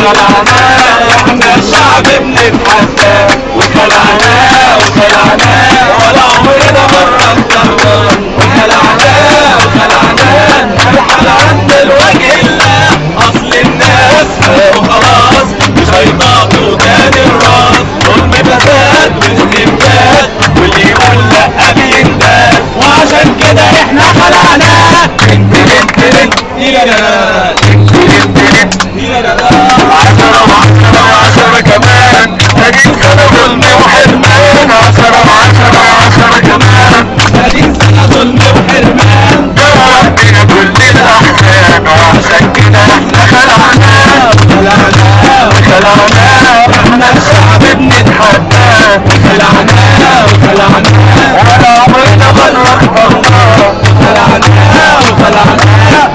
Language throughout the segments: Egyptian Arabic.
وخلعناه، احنا الشعب بنتحدى. وخلعناه وخلعناه ولا عمرنا مرة اخترناه. وخلعناه وخلعناه ارحل عنا لوجه الله. اصل الناس وخلاص مش هيطاقوا تاني الراس. ظلم فساد واستبداد واللي يقول لأ بينداس، وعشان كده احنا خلعناه. 10 و10 و10 كمان، 30 سنة ظلم وحرمان. 10 و10 و10 كمان، 30 سنة ظلم وحرمان. جوعتنا كل الأحزان، وعشان كده احنا خلعناه. خلعناه وخلعناه احنا الشعب بنتحداه. وخلعناه وخلعناه ولا عمرنا مرة اخترناه. وخلعناه وخلعناه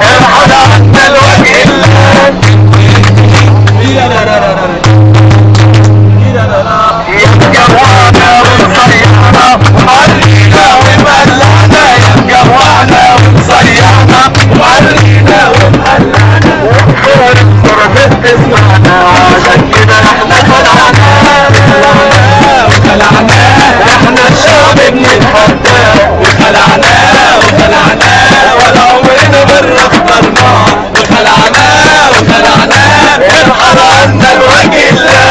ارحل عنا لوجه الله. يا مجوعنا ومصيعنا ومعرينا ومقلعنا، يا مجوعنا ومصيعنا ومعرينا ومقلعنا، وبخير الصرف تسمعنا، عشان كده احنا خلعنا. وخلعناه احنا الشعب بنتحداه. وخلعناه وخلعناه ولا عمرنا مرة اخترناه. وخلعناه وخلعناه ارحل عنا لوجه الله.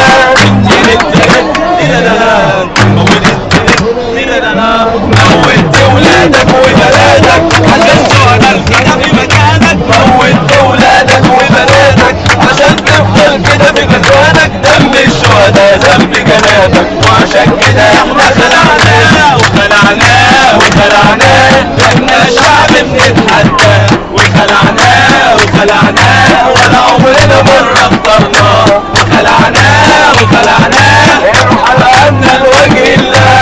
موت ولادك وبلادك عشان تفضل كده في مكانك. موت ولادك وبلادك عشان تفضل كده في مكانك. دم الشهداء ذنب جنابك، وعشان كده احنا خلعناه. وخلعناه وخلعناه احنا شعب بنتحدى. وخلعناه وخلعناه ولا عمرنا مرة اخترناه. وخلعناه وخلعناه ارحل عنا لوجه الله.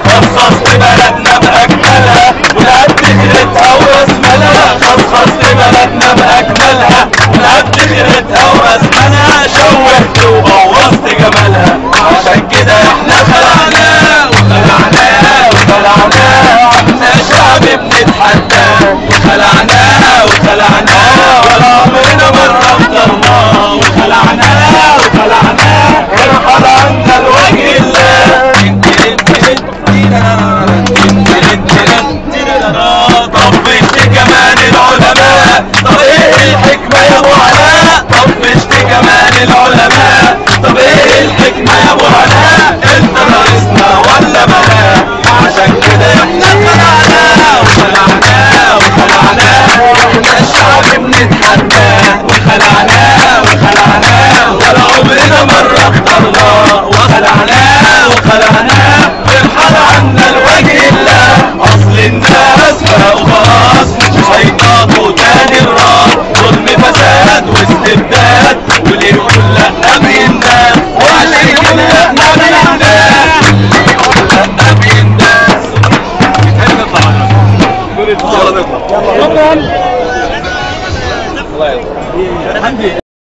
خصصت بلدنا بأجملها والعبد خيرتها وراس مالها. خصصت بلدنا بأجملها والعبد خيرتها وراس مالها. شوهت وبوظت جمالها، عشان كده احنا خلعناه. وخلعناه وخلعناه احنا شعب بنتحدى. وخلعناه وخلعناه ولا عمرنا مرة اخترناه. وخلعناه وخلعناه ارحل عنا لوجه الله. طبي